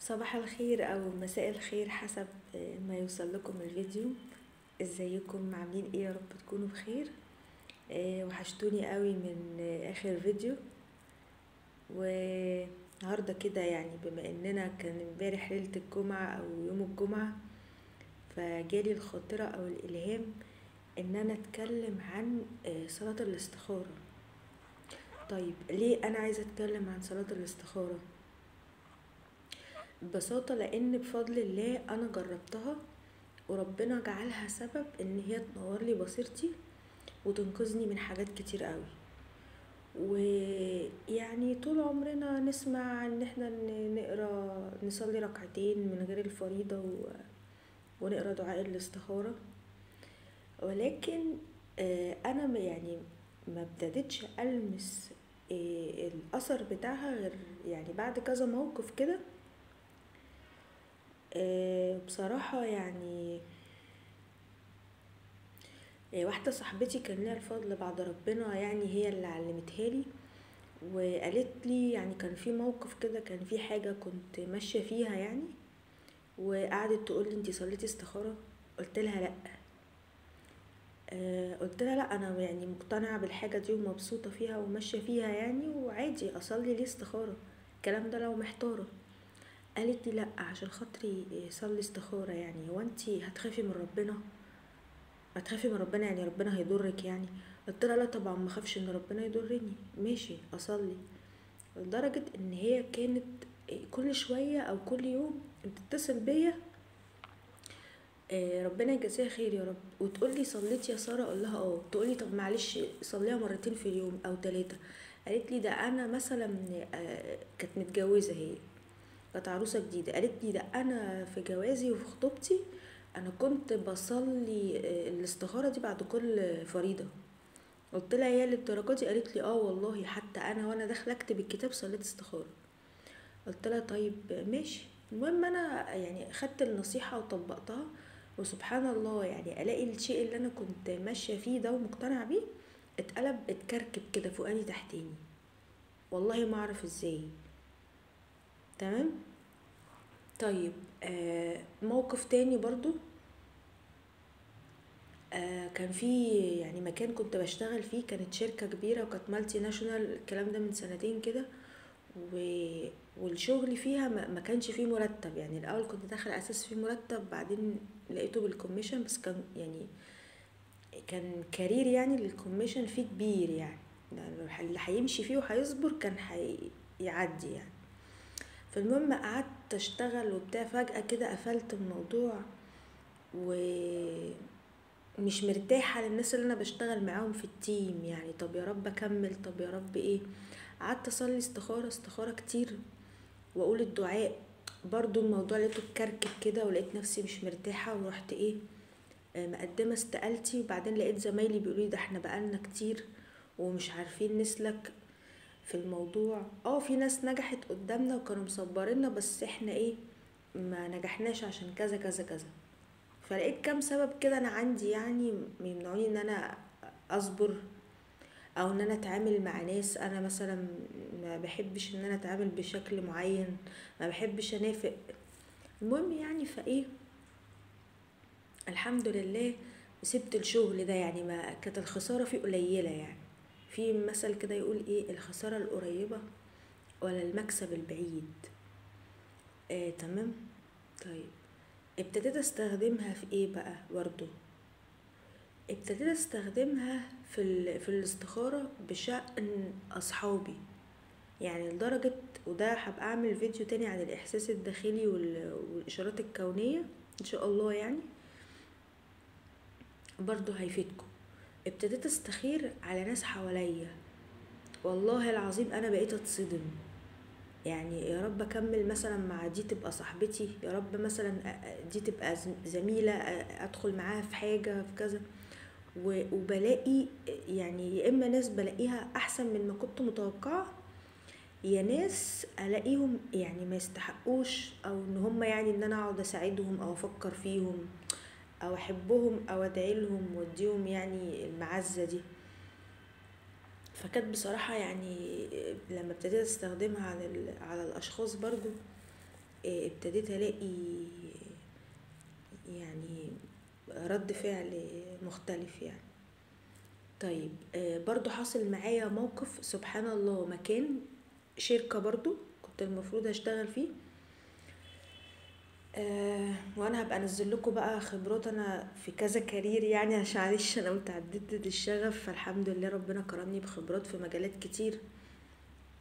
صباح الخير او مساء الخير حسب ما يوصل لكم الفيديو. ازيكم عاملين ايه؟ يا رب تكونوا بخير. وحشتوني قوي من اخر فيديو. والنهارده كده يعني بما اننا كان امبارح ليلة الجمعة او يوم الجمعة، فجالي الخاطرة او الالهام ان انا اتكلم عن صلاة الاستخارة. طيب ليه انا عايزة اتكلم عن صلاة الاستخارة؟ ببساطة لان بفضل الله انا جربتها وربنا جعلها سبب ان هي تنور لي بصيرتي وتنقذني من حاجات كتير قوي. ويعني طول عمرنا نسمع ان احنا نقرا نصلي ركعتين من غير الفريضة ونقرا دعاء الاستخارة، ولكن انا يعني ما ابتديتش المس الاثر بتاعها غير يعني بعد كذا موقف كده. بصراحة يعني واحدة صاحبتي كان لها الفضل بعد ربنا، يعني هي اللي علمتها لي وقالت لي، يعني كان في موقف كده، كان في حاجة كنت ماشية فيها يعني، وقعدت تقول لي انتي صليتي استخارة؟ قلت لها لا. قلت لها لا، انا يعني مقتنعة بالحاجة دي ومبسوطة فيها وماشية فيها يعني، وعادي اصلي ليه استخارة الكلام ده لو محتارة. قالت لي لا، عشان خاطري صلي استخارة، يعني هو انتي هتخافي من ربنا؟ هتخافي من ربنا يعني ربنا هيضرك يعني؟ قلت لها لا طبعا ما اخافش ان ربنا يضرني، ماشي اصلي. لدرجة ان هي كانت كل شوية او كل يوم بتتصل بيا، ربنا يجازيها خير يا رب، وتقول لي صليتي يا ساره؟ اقول لها اه. تقول لي طب معلش صليها مرتين في اليوم او 3. قالت لي ده انا مثلا، كانت متجوزة، هي كانت عروسه جديدة، قالت لي ده انا في جوازي وفي خطوبتي انا كنت بصلي الاستخارة دي بعد كل فريضة. قلت لها يا للدرجة دي؟ قالت لي اه والله، حتى انا وانا داخله اكتب الكتاب صليت استخاره. قلت لها طيب ماشي. المهم انا يعني خدت النصيحة وطبقتها، وسبحان الله يعني الاقي الشيء اللي انا كنت ماشية فيه ده ومقتنعه بيه اتقلب، اتكركب كده فوقاني تحتاني، والله ما اعرف ازاي. تمام. طيب موقف تاني برضو، كان في يعني مكان كنت بشتغل فيه، كانت شركة كبيرة وكانت multinational، الكلام ده من سنتين كده، والشغل فيها ما كانش فيه مرتب. يعني الاول كنت داخله اساس فيه مرتب، بعدين لقيته بال commission، بس كان يعني كان career يعني لل commission فيه كبير، يعني اللي هيمشي فيه وهيصبر كان هيعدي يعني. فالمهم قعدت اشتغل وبتاع، فجأة كده قفلت الموضوع ومش مرتاحة للناس اللي انا بشتغل معاهم في ال team، يعني طب يا رب اكمل، طب يا رب ايه. قعدت اصلي استخارة استخارة كتير واقول الدعاء، برضو الموضوع لقيته اتكركب كده، ولقيت نفسي مش مرتاحة، ورحت ايه مقدمة استقالتي. وبعدين لقيت زمايلي بيقولوا لي ده احنا بقالنا كتير ومش عارفين نسلك في الموضوع، في ناس نجحت قدامنا وكانوا مصبريننا، بس احنا ايه ما نجحناش عشان كذا كذا كذا. فلقيت كام سبب كده انا عندي يعني يمنعوني ان انا اصبر، او ان انا اتعامل مع ناس انا مثلا ما بحبش ان انا اتعامل بشكل معين، ما بحبش انافق. المهم يعني فايه الحمد لله سبت الشغل ده، يعني ما كانت الخسارة فيه قليلة. يعني في مثل كده يقول ايه، الخسارة القريبة ولا المكسب البعيد. تمام. طيب ابتديت استخدمها في ايه بقى؟ برضو ابتديت استخدمها في الاستخارة بشأن اصحابي، يعني لدرجة، وده هبقى اعمل فيديو تاني عن الاحساس الداخلي والاشارات الكونية ان شاء الله، يعني برضو هيفيدكم. ابتديت استخير على ناس حواليا، والله العظيم انا بقيت اتصدم، يعني يا رب اكمل مثلا مع دي تبقى صاحبتي، يا رب مثلا دي تبقى زميلة ادخل معاها في حاجة في كذا، وبلاقي يعني يا اما ناس بلاقيها احسن من ما كنت متوقعة، يا ناس الاقيهم يعني ما يستحقوش، او ان هم يعني ان انا اقعد اساعدهم او افكر فيهم او احبهم او ادعي لهم واديهم يعني المعزة دي. فكانت بصراحة يعني لما ابتديت استخدمها على الاشخاص برضو ابتديت الاقي يعني رد فعل مختلف يعني. طيب برضو حصل معايا موقف سبحان الله، مكان شركة برضو كنت المفروض هشتغل فيه، وانا هبقى انزل لكم بقى خبرات انا في كذا career يعني، عشان معلش انا متعددة الشغف، فالحمد لله ربنا كرمني بخبرات في مجالات كتير.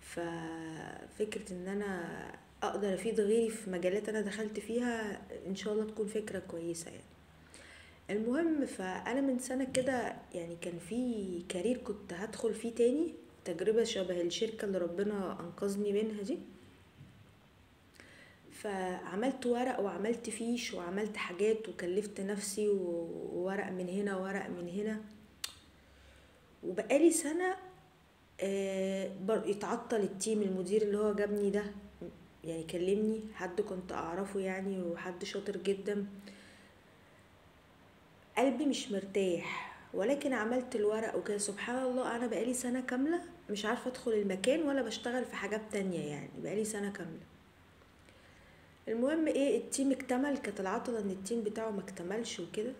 ففكرة ان انا اقدر افيد غيري في مجالات انا دخلت فيها ان شاء الله تكون فكرة كويسة يعني. المهم فانا من سنة كده يعني كان في career كنت هدخل فيه تاني، تجربة شبه الشركة اللي ربنا انقذني منها دي، فعملت ورق وعملت فيش وعملت حاجات وكلفت نفسي وورق من هنا وورق من هنا، وبقالي سنة يتعطل ال team. المدير اللي هو جابني ده يعني كلمني حد كنت اعرفه يعني، وحد شاطر جدا، قلبي مش مرتاح، ولكن عملت الورق وكده. سبحان الله انا بقالي سنة كاملة مش عارفة ادخل المكان ولا بشتغل في حاجات تانية يعني، بقالي سنة كاملة. المهم ايه، ال team اكتمل، كانت العطلة ان ال team بتاعه ما اكتملش وكده،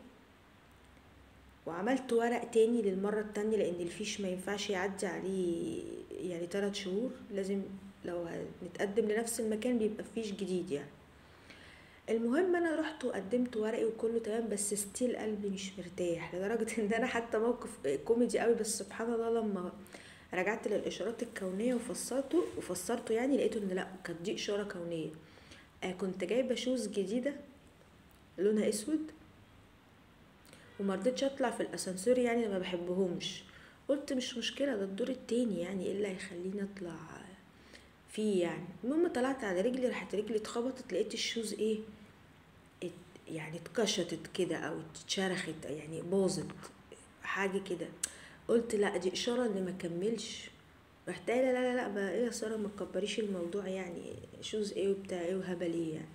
وعملت ورق تاني للمرة التانية لان الفيش ما ينفعش يعدي عليه يعني 3 شهور، لازم لو هنتقدم لنفس المكان بيبقى فيش جديد يعني. المهم انا رحت وقدمت ورقي وكله تمام، بس still قلبي مش مرتاح، لدرجة ان انا حتى موقف كوميدي قوي، بس سبحان الله لما رجعت للاشارات الكونية وفسرته يعني لقيته ان لا، كانت دي اشارة كونية. كنت جايبة shoes جديدة لونها اسود، ومرضتش اطلع في الاسانسير يعني ما بحبهمش، قلت مش مشكلة ده الدور التاني يعني، ايه اللي هيخليني اطلع فيه يعني. المهم طلعت على رجلي، راحت رجلي اتخبطت، لقيت ال shoes ايه يعني اتكشطت كده او اتشرخت يعني باظت حاجة كده. قلت لا دي اشارة ان ما كملش. رحت قايله لا لا لا بقى ايه يا ساره ما تكبريش الموضوع يعني، shoes ايه وبتاع ايه وهبل ايه يعني.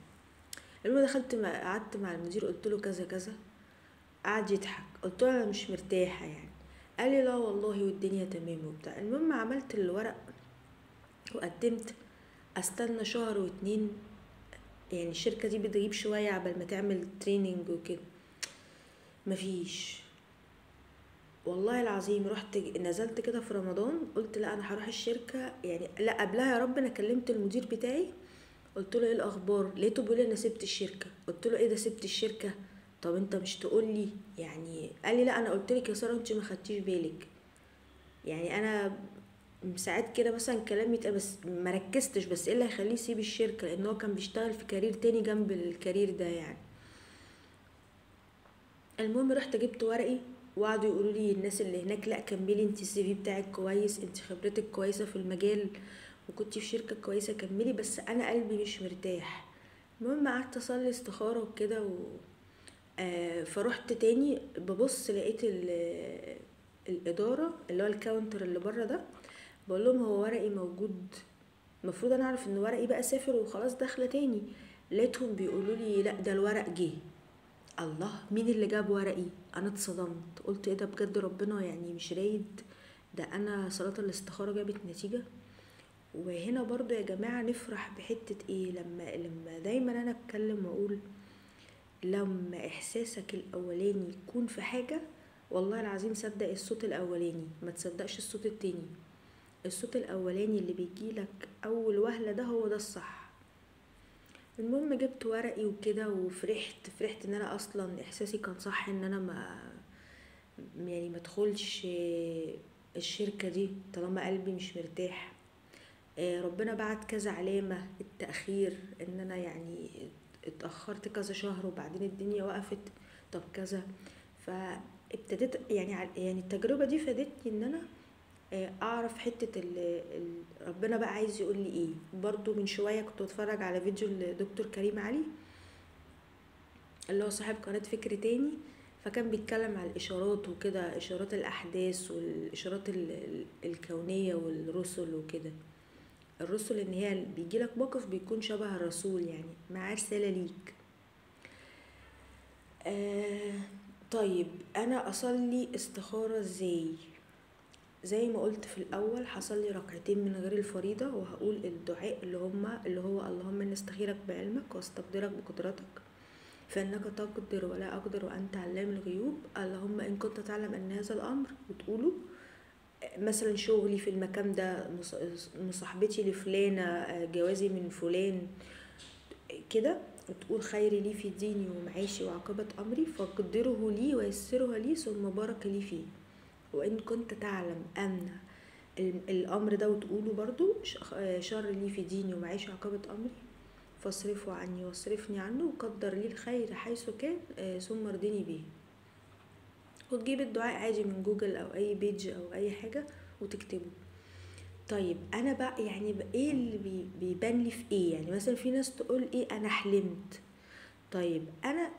المهم دخلت قعدت مع المدير قلت له كذا كذا، قعد يضحك، قلت له انا مش مرتاحة يعني، قال لي لا والله والدنيا تمام وبتاع. المهم عملت الورق وقدمت، استنى شهر واتنين يعني، الشركة دي بتغيب شوية عبال ما تعمل training وكده، مفيش والله العظيم. رحت نزلت كده في رمضان، قلت لا انا هروح الشركة يعني، لا قبلها يا رب انا كلمت المدير بتاعي قلت له ايه الاخبار، لقيته بيقول لي انا سبت الشركة. قلت له ايه ده سبت الشركة؟ طب انت مش تقول لي يعني؟ قال لي لا انا قلت لك يا ساره انت ما خدتيش بالك يعني، انا ساعات كده مثلا كلام يتقال بس ما ركزتش، بس ايه اللي هيخليه يسيب الشركة؟ لان هو كان بيشتغل في career تاني جنب ال career ده يعني. المهم رحت جبت ورقي، وقعدوا يقولوا لي الناس اللي هناك لا كملي انت ال CV بتاعك كويس، انت خبرتك كويسة في المجال وكنتي في شركة كويسة كملي، بس انا قلبي مش مرتاح. المهم قعدت اصلي استخاره وكده فروحت تاني ببص لقيت الادارة اللي هو ال counter اللي بره ده، بقول لهم هو ورقي موجود؟ المفروض انا اعرف ان ورقي بقى سافر وخلاص داخله تاني. لقيتهم بيقولوا لي لا ده الورق جه. الله، مين اللي جاب ورقي؟ انا اتصدمت، قلت ايه ده بجد ربنا يعني مش رايد، ده انا صلاة الاستخارة جابت نتيجة. وهنا برضو يا جماعة نفرح بحتة ايه، لما دايما انا اتكلم واقول لما احساسك الاولاني يكون في حاجة والله العظيم صدق الصوت الاولاني، ما تصدقش الصوت التاني. الصوت الاولاني اللي بيجيلك اول وهلة ده هو ده الصح. المهم جبت ورقي وكده وفرحت، فرحت ان انا اصلا احساسي كان صح، ان انا ما يعني ما ادخلش الشركة دي طالما قلبي مش مرتاح. ربنا بعت كذا علامة، التأخير ان انا يعني اتأخرت كذا شهر وبعدين الدنيا وقفت، طب كذا. فابتديت يعني التجربة دي فادتني ان انا اعرف حتة ربنا بقى عايز يقول لي ايه. برضو من شوية كنت بتفرج على فيديو لدكتور كريم علي اللي هو صاحب قناة فكر تاني، فكان بيتكلم على الاشارات وكده، اشارات الاحداث والاشارات الكونية والرسل وكده. الرسل ان هي بيجيلك موقف بيكون شبه الرسول يعني معاه رسالة ليك. طيب انا اصلي استخارة ازاي؟ زي ما قلت في الاول حصل لي ركعتين من غير الفريضة، وهقول الدعاء اللي هو اللهم اني استخيرك بعلمك واستقدرك بقدرتك فانك تقدر ولا اقدر وانت علام الغيوب، اللهم ان كنت تعلم ان هذا الامر، وتقوله مثلا شغلي في المكان ده، مصاحبتي لفلانه، جوازي من فلان كده، وتقول خيري لي في ديني ومعيشي وعاقبة أمري فاقدره لي ويسره لي ثم بارك لي فيه، وإن كنت تعلم أن الأمر ده، وتقوله برضو شر لي في ديني ومعيشي وعاقبة أمري فاصرفه عني واصرفني عنه وقدر لي الخير حيث كان ثم ارضني به. وتجيب الدعاء عادي من جوجل أو أي page أو أي حاجة وتكتبه. طيب انا بقى يعني ايه اللي بيبان لي في ايه؟ يعني مثلا في ناس تقول ايه انا حلمت. طيب انا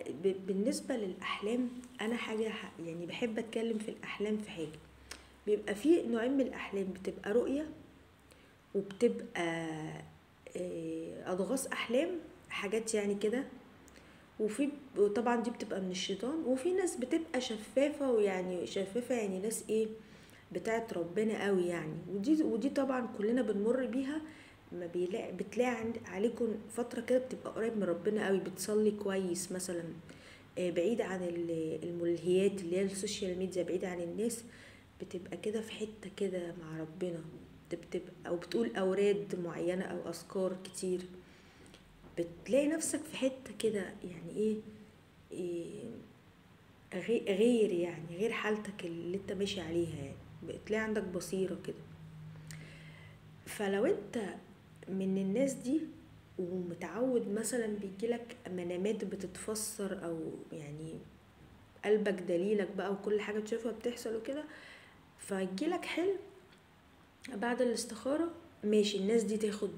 بالنسبة للاحلام انا حاجة يعني بحب اتكلم في الاحلام في حاجة، بيبقى في نوعين من الاحلام، بتبقى رؤية وبتبقى اضغاث احلام، حاجات يعني كده، وفي طبعا دي بتبقى من الشيطان. وفي ناس بتبقى شفافة، ويعني شفافة يعني ناس ايه بتاعت ربنا قوي يعني، ودي طبعا كلنا بنمر بيها. ما بتلاقي عليكم فترة كده بتبقى قريب من ربنا قوي، بتصلي كويس مثلا، بعيد عن الملهيات اللي هي ال social media، بعيد عن الناس، بتبقى كده في حتة كده مع ربنا، بتبقى او بتقول اوراد معينة او اذكار كتير، بتلاقي نفسك في حتة كده يعني ايه غير يعني غير حالتك اللي انت ماشي عليها، يعني بتلاقي عندك بصيرة كده. فلو انت من الناس دي ومتعود مثلا بيجيلك منامات بتتفسر، او يعني قلبك دليلك بقى وكل حاجة تشوفها بتحصل وكده، فيجيلك حلم بعد الاستخارة، ماشي الناس دي تاخد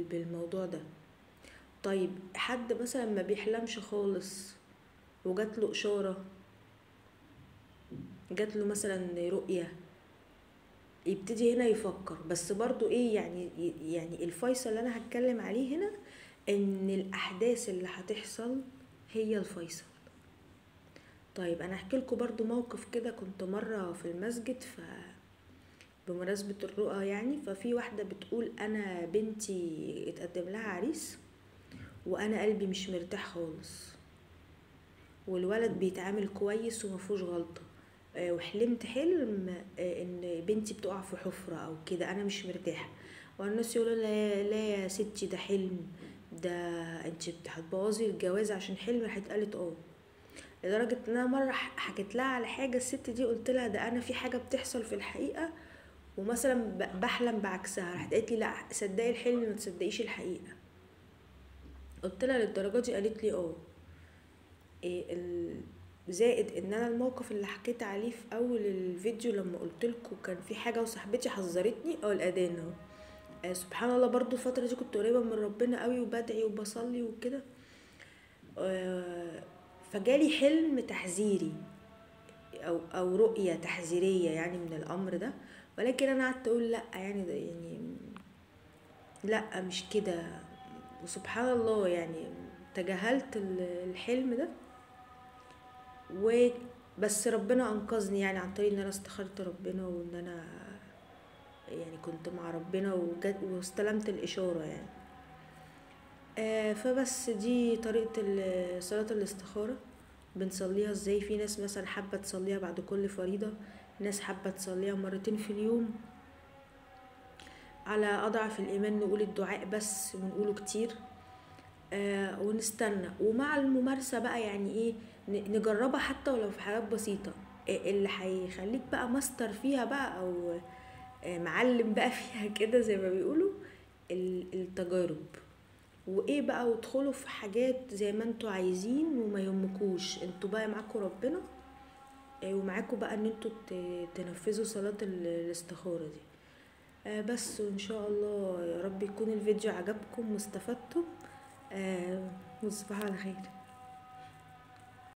بالموضوع ده. طيب حد مثلا ما بيحلمش خالص وجات له اشارة، جات له مثلا رؤية، يبتدي هنا يفكر. بس برضو ايه يعني الفيصل اللي انا هتكلم عليه هنا ان الاحداث اللي هتحصل هي الفيصل. طيب انا احكي لكم برضو موقف كده، كنت مرة في المسجد بمناسبة الرؤى يعني، ففي واحدة بتقول انا بنتي اتقدم لها عريس وانا قلبي مش مرتاح خالص، والولد بيتعامل كويس ومفيهوش غلطة، وحلمت حلم ان بنتي بتقع في حفرة او كده، انا مش مرتاحة. والناس يقولوا لا لا يا ستي ده حلم، ده انت هتبوظي الجواز عشان حلم. راحت قالت اه، لدرجة ان انا مرة حكيت لها على حاجة الست دي، قلت لها ده انا في حاجة بتحصل في الحقيقة ومثلا بحلم بعكسها، راحت قالت لي لا صدقي الحلم ما تصدقيش الحقيقة. قلت لها للدرجة دي؟ قالت لي اه. إيه زائد ان انا الموقف اللي حكيت عليه في اول الفيديو لما قلت لكم كان في حاجة وصاحبتي حذرتني، او الاذان اهو، سبحان الله برضو الفترة دي كنت قريبه من ربنا قوي وبدعي وبصلي وكده، فجالي حلم تحذيري او رؤية تحذيريه يعني من الامر ده، ولكن انا قعدت اقول لا يعني ده يعني لا مش كده، وسبحان الله يعني تجاهلت الحلم ده، وبس ربنا انقذني يعني عن طريق ان انا استخرت ربنا وان انا يعني كنت مع ربنا واستلمت الاشارة يعني. فبس دي طريقه صلاة الاستخارة، بنصليها ازاي. في ناس مثلا حابة تصليها بعد كل فريضة، ناس حابة تصليها مرتين في اليوم. على اضعف الايمان نقول الدعاء بس ونقوله كتير، ونستنى، ومع الممارسة بقى يعني ايه نجربها حتى ولو في حاجات بسيطة، اللي هيخليك بقى ماستر فيها بقى او معلم بقى فيها كده زي ما بيقولوا التجارب. وايه بقى، وادخلوا في حاجات زي ما انتوا عايزين وما يهمكوش، انتوا بقى معاكوا ربنا ومعاكوا بقى ان انتوا تنفذوا صلاة الاستخارة دي. بس وان شاء الله يا رب يكون الفيديو عجبكم واستفدتم. وتصبحوا على خير.